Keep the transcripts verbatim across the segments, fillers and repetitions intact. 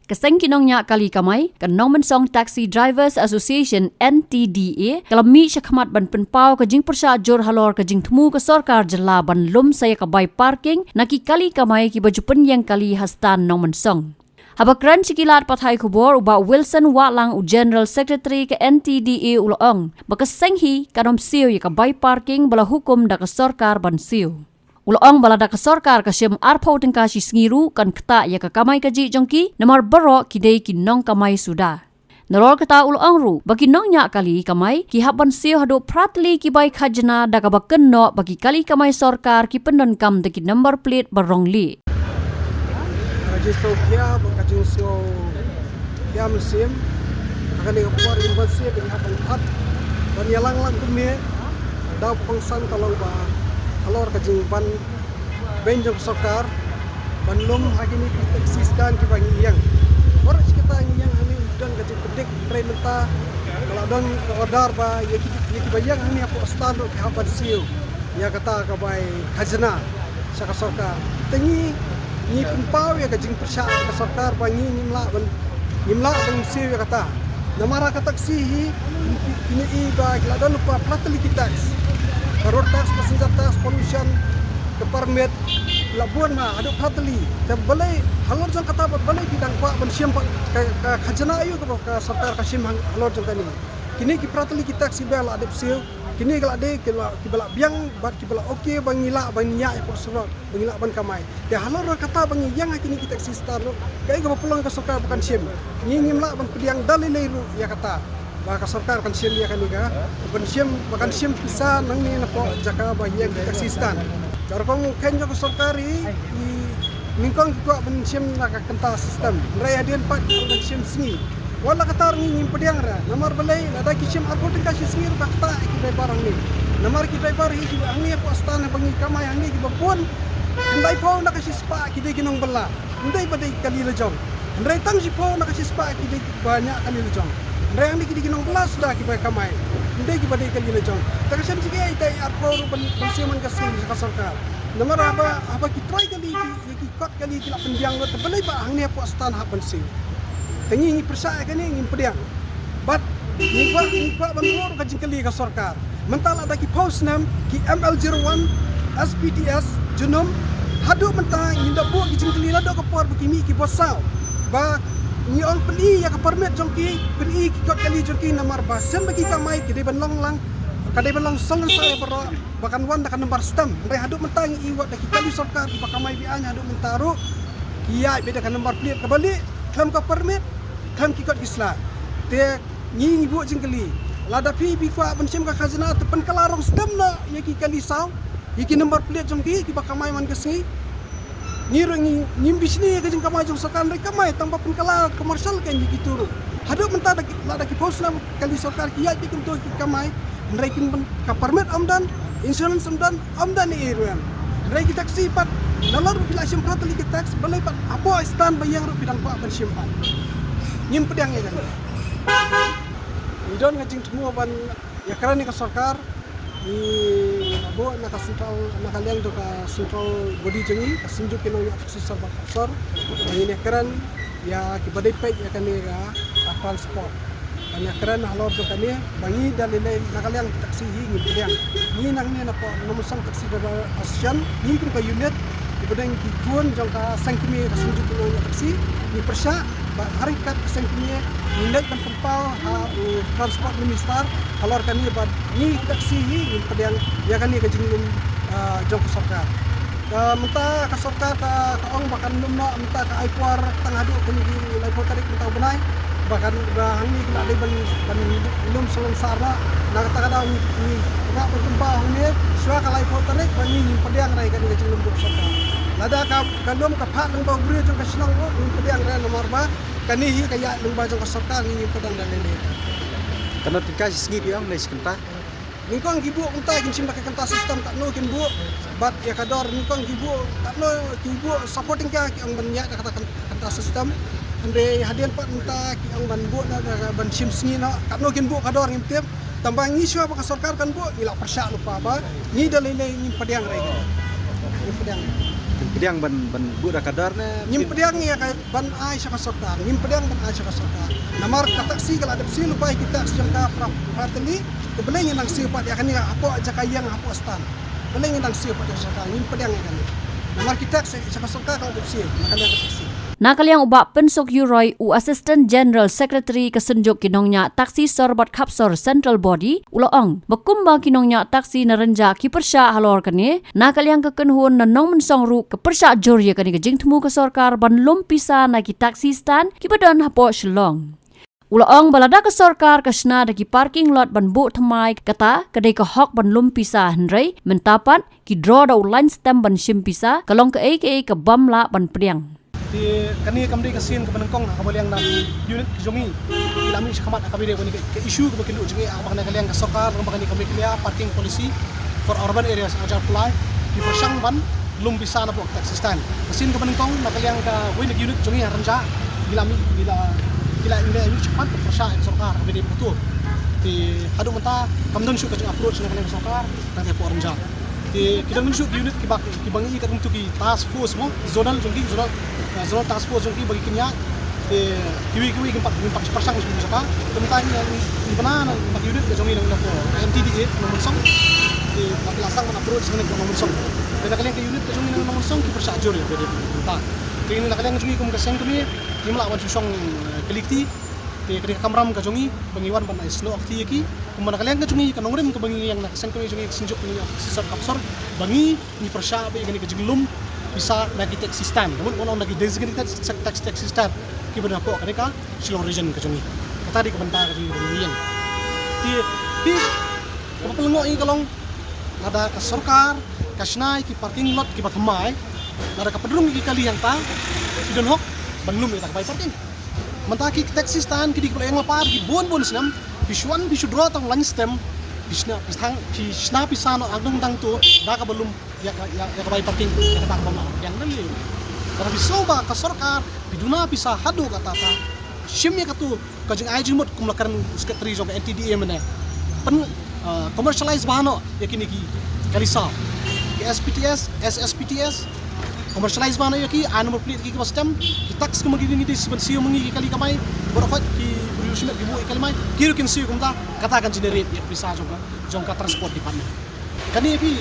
Ka seng ki nongñiah kali kamai, ka Nongmensong Taxi Drivers Association, N T D A, ka la mih shakhmat ban pynpaw ka jingpyrshah jur halor ka jingthmu ka sorkar jylla ban lum sa ïa ka bai parking na ki kali kamai kiba ju pynïeng kali ha Stan Nongmensong. Haba kren sha ki lad pathai khubor, u Bah Wilson Wahlang, u General Secretary ka N T D A, u la ong ba ka seng hi kan ym siew ïa ka bai parking ba la hukum da ka sorkar ban siew. U la ong ba lada ka sorkar ka shim arphew tyngka shi sngi ruh kan ktah ïa ka kamai kajih jong ki, namar baroh ki dei ki nongkamai suda. Nalor kata, u la ong ruh ba ki nongñiah kali kamai ki hap ban siew haduh phra tylli ki bai khajna, da kaba kynnoh ba ki kali kamai sorkar ki pyndonkam da ki number plate ba rong lieh. Ka jingsngewkhia bad ka jingsngewkhia mynsiem. Ha kane ka por ngim banse ba ngi hap ban khot ban ïalang lang kumne. Daw kongsan ka long ba halor ka jingban beiñ jong ka sorkar ban lum ha kine ki taxi stand kiba ngi ïeng. Baroh shi katta ngi ïeng hangne don ka jingpyndik, hynrei mynta ka la don ka order ba ïa ki, ïa kiba ïeng hangne hapoh stand ruh ki hap ban siew ïa kata ka bai khajna sha ka sorkar. Te ngi, ngi pynpaw ïa ka jingpyrshah ka sorkar ba ngi ngim lah ban, ngim lah ban siew ïa kata. Namar ha ka taxi hi, ngi ïohi ba ki la don lypa phra tylli ki tax. Ka road tax, passenger tax, pollution, ka permit, la bun ma haduh phra tylli. Te balei halor jong kata, balei phi dang kwah ban shim ka, ka khajna aïu kaba ka sorkar ka shim halor jong kane? Kine ki phra tylli ki tax kiba la dep siew, kine ki la dei kiba la, kiba la biang bad kiba la okay ba ngi lah ban ïaid hapoh surok, ba ngi lah ban kamai. Te halor kata ba ngi ïeng ha kine ki taxi stand ruh, kaei kaba pynlong ka sorkar ba kan shim? Ngi ngim lah ban pdiang da lei lei ruh ïa kata ba ka sorkar kan shim ïa kane ka, ban shim, ba kan shim pisa nangne napoh jaka ba ïeng ki taxi stand. Ka rukom kheiñ jong ka sorkar hi, i nyngkong ki kwah ban shim na ka kynta system. Hynrei hadien pat ban shim sngi. Wat la katta ruh ngi ngim pdiang re. Namar balei? Lada ki shim arphew tyngka shi sngi ruh ka ktah ïa ki driver hangne. Namar ki driver hi kiba hangne hapoh stand ba ngi kamai hangne kiba bun, hynrei phew na ka shispah ki dei ki nongbylla. Ym dei ba dei kali la jong. Hynrei tang shiphew na ka shispah ki dei ba ñiah kali la jong. Hynrei hangne ki dei ki nongbylla suda kiba kamai. Ym dei kiba dei kali la jong. Te ka shem shi kaei, te arphew ruh ban, ban siew man ka sngi sha ka sorkar. Namar haba, haba ki trai kali ki, ki kot kali ki la pynbiang lut, te balei ba hangne hapoh stand hap ban siew? Te ngi, ngi pyrshah ïa kane, ngim pdiang. Bad ngi kwah, ngi kwah ban buh ka jingkylli ka sorkar. Mynta lada ki phew snem ki M L zero one, S P T S, Jnum, haduh mynta ngim da buh ki jingkylli naduh ka por ba ki mih ki bos saw. Ba ngi ong pyni ïa ka permit jong ki, pyni ki kot kali jong ki, namar ba shen ba ki kamai ki dei ban long lang, ka dei ban long salon sa ïa baroh, ba kan wan da ka number stamp. Hynrei haduh mynta ngi ïohi wat da ki kali sorkar kiba kamai be-aiñ haduh mynta ruh ki ïaid beit da ka number plate kaba lieh khlem ka permit, khlem ki kot ki sla. Te ngi, ngi buh jingkylli. Lada phi, phi kwah ban shim ka khajna, te pynkylla rong stem noh ïa ki kali saw, ïa ki number plate jong ki, kiba kamai man ka sngi. Ngi ruh ngi, ngim bishni ïa ka jingkamai jong sorkar, hynrei kamai tang ba pynkylla commercial kein ïa kito ruh. Haduh mynta da ki, lada ki phew snem kali sorkar ki ïaid beit kumto ki kamai, hynrei kin ban, ka permit ym don, insurance ym don, ym don ei ei ruh em. Hynrei ki taxi pat, nalor ba phi la shim phra tylli ki tax, balei pat hapoh stand ba ïeng ruh phi dang kwah ban shim pat? Ngim pdiang ïa kane. Ngi don ka jingthmu ban ïakren ïa ka sorkar, ngi buh na ka central, na ka liang jong ka central body jong ngi, ka Synjuk ki Nongñiah Taxi Sor Bad Sor, ba ngin ïakren ïa kiba dei peit ïa kane ka, ka transport. Ban ïakren halor jong kane, ba ngi da lei lei na ka liang taxi hi ngim pdiang. Ngi nangne napoh Nongmensong Taxi Driver Association, ngi kum ka unit, kiba dei ki khun jong ka seng kmie ka Synjuk ki Nongñiah Taxi, ngi pyrshah ba ha ryngkat ka seng kmie ngin leit ban pynpaw ha u Transport Minister halor kane, ba ngi taxi hi ngim pdiang ïa kane ka jinglum, ah, jong ka sorkar. Ka mynta ka sorkar ka, ka ong ba kan lum noh mynta ka ai por tang haduh kine ki laiphew tarik mynta u bnai. Ba kan, ba hangne ki la dei ban, ban lum salonsar noh. Na kata ka daw ngi, ngi kwah ban pynpaw hangne shuwa ka laiphew tarik ba ngi ngim pdiang re ïa kane ka jinglum jong ka sorkar. Lada ka, ka lum ka phah lyngba u briew jong ka shnong ruh ngim pdiang re, namar ba kane hi ka ïaid lyngba jong ka sorkar, ngi ngim pdiang da lei lei. Katno tyngka shi sngi phi ong ne shi kynta? Nyngkong ki buh kumta kin shim da ka kynta system, katno kin buh. Bad ïa ka dor nyngkong ki buh, katno ki buh, saw phew tyngka ki ong ban ïaid da kata kyn-, kynta system. Hynrei hadien pat mynta ki ong ban buh na, ban shim sngi noh, katno kin buh ka dor ngim tip. Tang ba ngi shuwa ba ka sorkar kan buh, ngi la pyrshah lypa ba ngi da lei lei ngim pdiang re. Ngim pdiang re. Pdiang ban ban buh da ka dor ne? Ngim pdiang ïa ka ban ai sha ka sorkar, ngim pdiang ban ai sha ka sorkar. Namar ka taxi ka la dep siew lypa ïa ki tax jong ka pra-, prateli, te balei ngin nang siew pat ïa kane hapoh jaka ïeng hapoh stand? Balei ngin nang siew pat ïa ka sorkar? Ngim pdiang ïa kane. Namar ki tax sha ka sorkar ka la dep siew na ka liang ka taxi. Na ka liang u Bah Pynsuk Yuroi, u Assistant General Secretary ka Synjuk ki Nongñiah Taxi Sor bad Khapsor Central Body, u la ong ba kumba ki nongñiah taxi na Rynjah ki pyrshah halor kane, na ka liang ka kynhun na Nongmynsong ruh ka pyrshah jur ïa kane ka jingthmu ka sorkar ban lum pisa na ki taxi stand kiba don hapoh Shillong. U la ong ba lada ka sorkar ka shna da ki parking lot ban buh thymmai, kata ka dei ka hok ban lum pisa, hynrei mynta pat ki draw da u line stamp ban shim pisa, ka long kaei kaei ka bym lah ban pdiang. Te kane kam dei ka sien kaba nyngkong ha kaba liang na unit ka jong ngi. Ki la mih shakhmat ha kaba dei kane ka issue kaba kynduh jingeh ha kaba kane ka liang ka sorkar, kaba kane ka Meghalaya Parking Policy for Urban Areas, Hajar Pulai, ki pyrshang ban lum pisa na pdeng taxi stand. Ka sien kaba nyngkong na ka liang kawei na ki unit jong ngi ha Rynjah, ki la mih, ki la, ki la mih shakhmat ban pyrshah ïa ka sorkar ha kaba dei ka tu. Te haduh mynta kam don shuh ka jing approach na ka liang ka sorkar tang hapoh Rynjah. Te ki don shuh ki unit kiba, kiba ngi ïa ka tu ki task force mo, zonal jong ki, zonal, eh, zonal task force jong ki ba ki kynñiah. Te kiwei kiwei kim pat, kim pat pyrshang shuh shuh ka. Te mynta ngi, ngi bna na, na unit ka jong ngi na, na N T D A Nongmynsong. Te ba ki la sdang ban approach na ka Nongmynsong. Te na ka liang ka unit ka jong ngi na Nongmynsong ki pyrshah jur ïa ka dei mynta. Te ngi na ka liang ka jong ngi kum ka seng kmie, ngim lah ban shu shong, eh, kylli kti. Te ka dei ka kamram ka jong ngi ba ngi wan ban ai snoh kti ïa ki. Kumba na ka liang ka jong ngi ka nongrim kaba ngi ïeng na ka seng kmie jong ngi, ka Synjuk ngi ïa ka Sisor Kapsor, ba ngi, ngi pyrshah ba ïa kane ka jinglum pisa na ki taxi stand, ka mut ba na ki designated tax-, tax-, taxi stand kiba na hapoh kane ka Shillong Region ka jong ngi. Kata dei ka bynta ka jong ngi ba ngi ïeng. Te, te kaba pynlyngngoh ïa ngi ka long, lada ka sorkar ka shna ïa ki parking lot kiba thymmai, lada ka pynrung ïa ki kali hangta, ki don hok ban lum ïa kata ka bai parking. Mynta ki taxi stand ki dei kiba la ïeng lypa ki bun bun snem, phi shu wan phi shu draw tang line stamp, phi shna, phi tang, phi shna pisa noh ha ka dong tang tu da kaba lum ïa ka, ïa, ïa ka bai parking, ïa kata kaba ma ïa ka dang lei. Lada phi sngew ba ka sorkar phi duna pisa haduh katta katta, shim ïa katu ka jingai jingmut kum la kren u secretary jong ka N T D A mynne. Pyn, ah, commercialize bha noh ïa kine ki kali saw, ki S P T S, S S P T S, commercialize bha noh ïa ki, ai number plate ki kiba stem, ki tax kumba ki dei ngi dei ban siew ma ngi ki kali kamai, baroh khoit ki briew shimet ki buh ïa ki kali mai, ki ruh kin siew kumta, kata kan generate ïa ka pisa jong ka, jong ka transport department. Kane phi,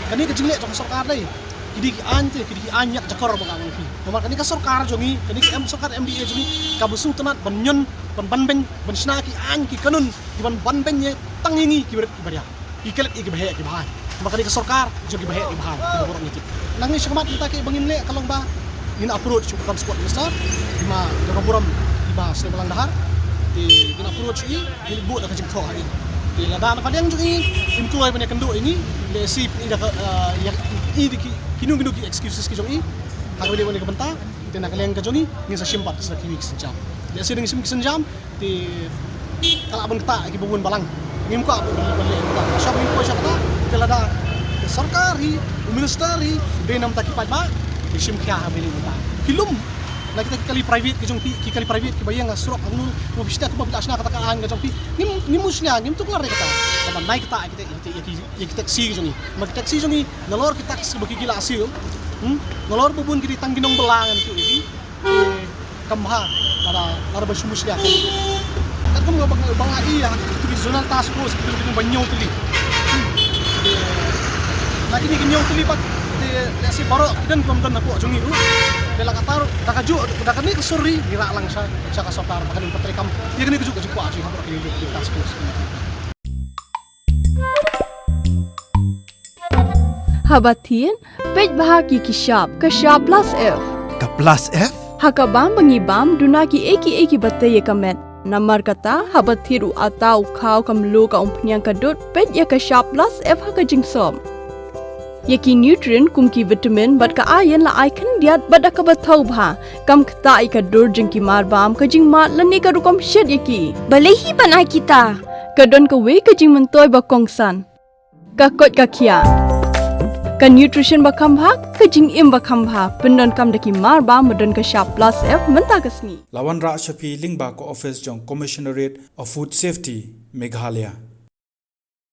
kane ka jingleh jong ka sorkar dei, ki dei ki aiñ te, ki dei ki aiñ ïa ka jakor ba ka long phi. Namar kane ka sorkar jong ngi, kane ka em sorkar M D A jong ngi, kaba sngewtynnat ban ñion, ban ban beiñ, ban shna ki aiñ ki kanun, ki ban ban beiñ ïa tang ïa ngi ki barit ki baria. Ki klet ïa ki baheh ki bahai. Namar kane ka sorkar jong ki baheh ki bahai, kiba baroh ngi tip. Na ngi shakhmat mynta kiba ngin leh ka long ba ngin approach u Transport Minister, i ma Jakaburom, i ma Sniawbhalang Dhar. Te ngin approach i, ngin buh da ka jingthoh ha i. Te lada na ka liang jong i, im kloi ban ïakynduh ïa ngi, lehse i da ka, ah, ïa, i da ki, kino kino ki excuses ki jong i ha kaba dei kane ka bynta. Te na ka liang ka jong i, ngin sa shim pat sa kiwei ki sienjam. Lehse da ngi shim ki sienjam, te ka lah ban ktah ïa kiba bun balang. Ngim kwah ban, ban leh kumta. Shwa ngim poi shwa kata, te lada ka sorkar hi, u minister hi, dei na bynta ki paidbah, te shim khia ha ba ïa leh kumta. Phi lum na kita ki kali private ki jong phi, ki kali private kiba ïeng ha surok hangno, kumba phi shna, kumba phi la shna kata ka aiñ ka jong phi. Ngim, ngim mushlia, ngim tuklar ïa kata. Kaba nai ktah ïa kita, ïa kita, ïa ki, ïa ki taxi ki jong i. Ma ki taxi jong i, nalor ki tax kiba ki, ki la siew. Hmm? Nalor ba bun ki dei tang ki nongbylla ngan ïathuh ïa ki. Te kam bha lada, lada ba shu mushlia. Katkum ba nga, ba nga ïohi ha kito ki zonal task force, kito ki ba hynñiew tylli. Te na kine ki hynñiew tylli pat, te lehse baroh ki don ki bym don hapoh jong ngi ruh. Te la katta ruh, da kajuh, da kane ka sur hi ngi rah lang sha, sha ka sorkar ba kan ym pat treikam ïa kane kajuh ka jingkwah jong ngi hapoh kine ki task force. Haba thied, peit bha ki, ki shap, ka shap plus F. Ka plus F? Ha ka bam ba ngi bam, duna kiei kiei kiba tei ïa ka met. Namar kata, haba thied u atta, u khaw, ka mluh, ka umphniang, ka dud, peit ïa ka shap plus F ha ka jingsop. Ïa ki nutrient kum ki vitamin bad ka iron la ai khyndiat bad da kaba thaw bha. Kam ktah ïa ka dur jong ki marbam, ka jingmad lane ka rukom shet ïa ki. Balei hi ban ai kita? Ka don kawei ka jingmyntoi ba kongsan. Ka koit ka khiah. Ka nutrition ba kham bha, ka jingim ba kham bha. Pyndonkam da ki marbam ba don ka shap plus F mynta ka sngi. La wanrah sha phi lyngba ka office jong Commissionerate of Food Safety, Meghalaya.